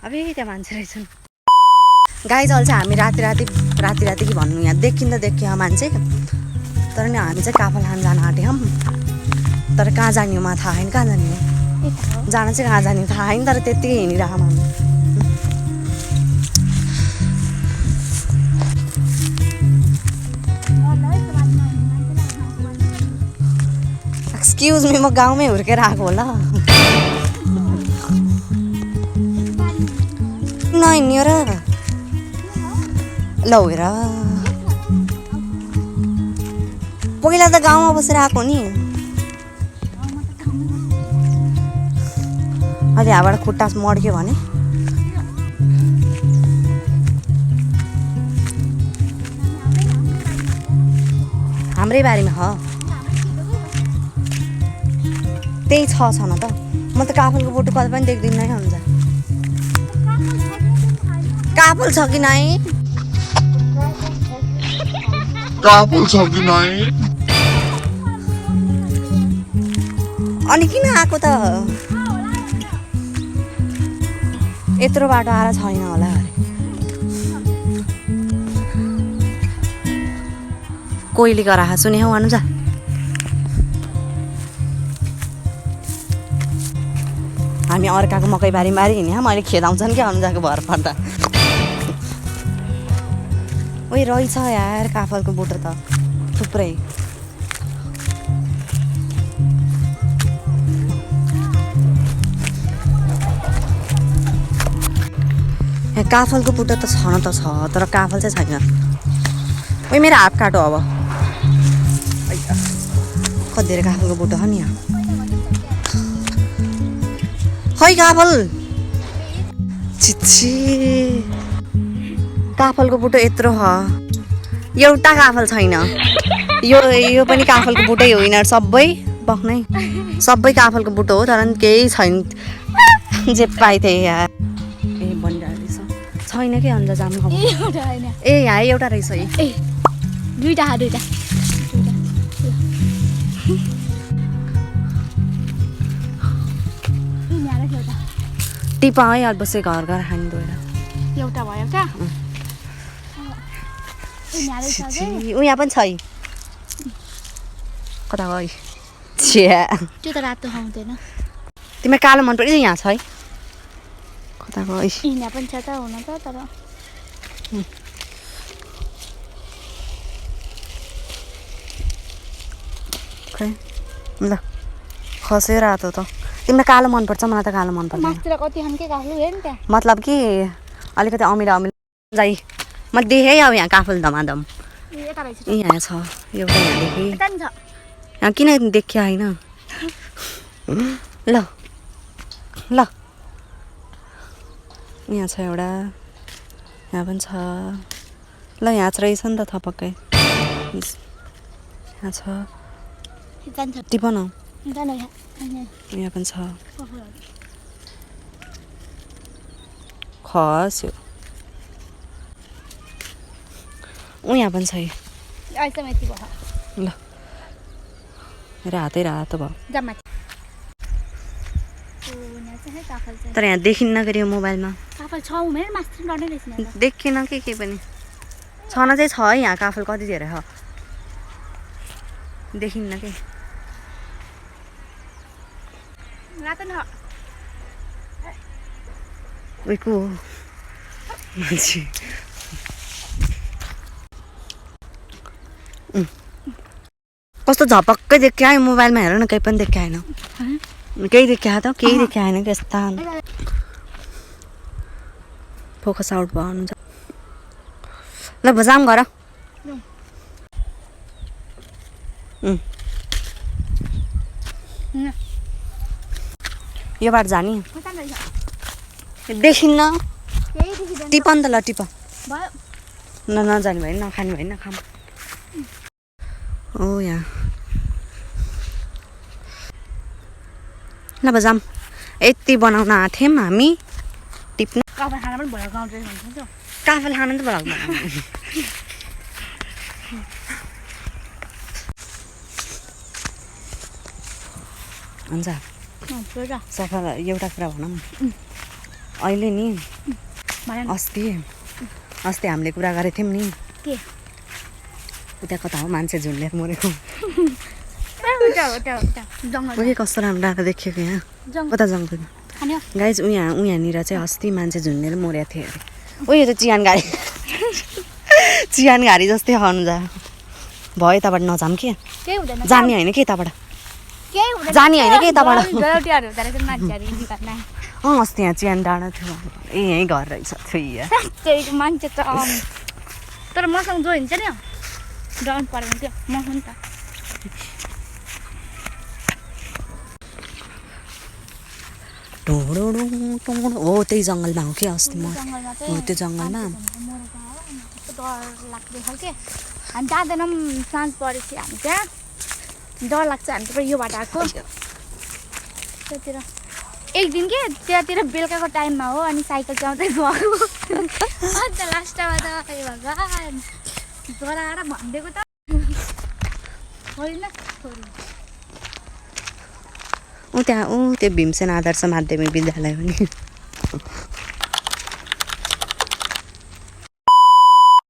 अबे त्यहाँ मान्छे रहेछन् गाई चल्छ हामी राति राति कि भन्नु यहाँ देखिन त देखियो मान्छे तर नि हामी चाहिँ काफल खान जान आँट्यौँ तर कहाँ जाने हो मलाई थाहा छैन कहाँ जाने हो जान चाहिँ कहाँ जाने थाहा छैन तर त्यत्तिकै हिँडिरहेको हामी एक्सक्युज मी म गाउँमै हुर्केर आएको होला नहिँड्यो र ल हेर पहिला त गाउँमा बसेर आएको नि अहिले यहाँबाट खुट्टा मड्क्यो भने हाम्रै बारीमा हो त्यही छ न त म त काफलको बोटो कतै पनि देख्दिनँ है हुन्छ काफल छ कि नै काफल छ कि नै अनि किन आएको त यत्रो बाटो आएर छैन होला अरे कोइली कराहा सुने हौ अनुजा हामी अर्काको मकै बारी हिँड्यौँ मैले खेदाउँछन् क्या अनुजाको भर पर्दा ओइ रहेछ यार काफलको बोटो त थुप्रै काफलको बुटो त छ न त छ तर काफल चाहिँ छैन ओइ मेरो हात काटो अब कति धेरै काफलको बुटो हो नि यहाँ खै काफल छिच्छी काफलको बुटो यत्रो हो एउटा काफल छैन यो पनि काफलको बुटै होइन सबै बक्नै सबै काफलको बुटो हो तर केही छैन जे पाइ त्यही यार ए बनिरहेको छैन कि अन्त जानु ए यहाँ एउटा रहेछ ए दुईटा टिपा है अल्बसे घर खाने गएर एउटा भयो क्या ऊ यहाँ पनि छ कता गयो छ्या त्यो त रातो खाउँदैन तिमीलाई कालो मन पर्यो यहाँ छ है कता गयो यहाँ पनि छ त हुन त तर खै ल खस्यो रातो त तिमीलाई कालो मनपर्छ मलाई त कालो मन पर्छ मास्तिर कति खानकै काफल हेर नि त्यहाँ मतलब कि अलिकति अमिलो जाइ म देखेँ अब यहाँ काफल धमाधम यहाँ छ एउटा यहाँ देखेँ यहाँ किन देखिया होइन ल ल यहाँ छ एउटा यहाँ पनि छ ल यहाँ चाहिँ रहेछ नि त थपक्कै यहाँ छ टिप न यहाँ पनि छ खस्यो यहाँ पनि छ ल मेरो हातै रातो भयो तर यहाँ देखिन्न गऱ्यो मोबाइलमा देखिन के पनि छन चाहिँ छ है यहाँ काफल कति धेरै हो देखिन्न के उहीको मान्छे कस्तो झपक्कै देखियो आयो मोबाइलमा हेर न केही पनि देखिया होइन केही देखिया त केही देखिया होइन त्यस्ता फोकस आउट भयो हुन्छ ल बजाम गर यो बाटो जाने देखिन्न टिप नि त ल टिप नजाने भयो नखाने भयो नखाम ओ यहाँ ल बजाम यति बनाउन आएको थियौँ हामी टिप्न काफल खाना पनि भयो गाउँदै भन्छ काफल खाना त भ्लग हुन्छ सफा एउटा कुरा भनौँ अहिले नि भन न अस्ति हामीले कुरा गरेको थियौँ नि के उता कता हो मान्छे झुन्डेर मरेको उता जङ्गल ओके कस्तो राम्रो डाँडा देखेको यहाँ जङ्गल कता जङ्गल खाने गाइज उहाँनिर चाहिँ अस्ति मान्छे झुन्डेर मरेको थियो अरे ओ यो त चिहान घारी जस्तै आउनु जा भयो यताबाट नजाम के केही हुँदैन जाने होइन के यताबाट केही हुँदैन जाने होइन कि यताबाट? जलौटीहरू हुँदो रहेछ मान्छेहरू हिँडी घरमा अस्ति यहाँ चिहान डाँडा थियो ए यहीँ घर रहेछ थुइया त्यही मान्छे त तर मसँग जो हिँड्छ नि डर परेन त्यो म हुन् त हो त्यही जङ्गलमा हो कि अस्ति म जङ्गलमा हो त्यो जङ्गलमा डर लाग्दै खालके हामी जाँदैनौँ साँझ परेपछि हामी त्यहाँ डर लाग्छ हामी त यो बाटो आएको त्यतिर एक दिन के त्यहाँतिर बेलुकाको टाइममा हो अनि साइकल चलाउँदै गएको अन्त लास्टमा त अरे भगवान् डराएर भनिदिएको त होइन त्यो भीमसेन आदर्श माध्यमिक विद्यालय हो नि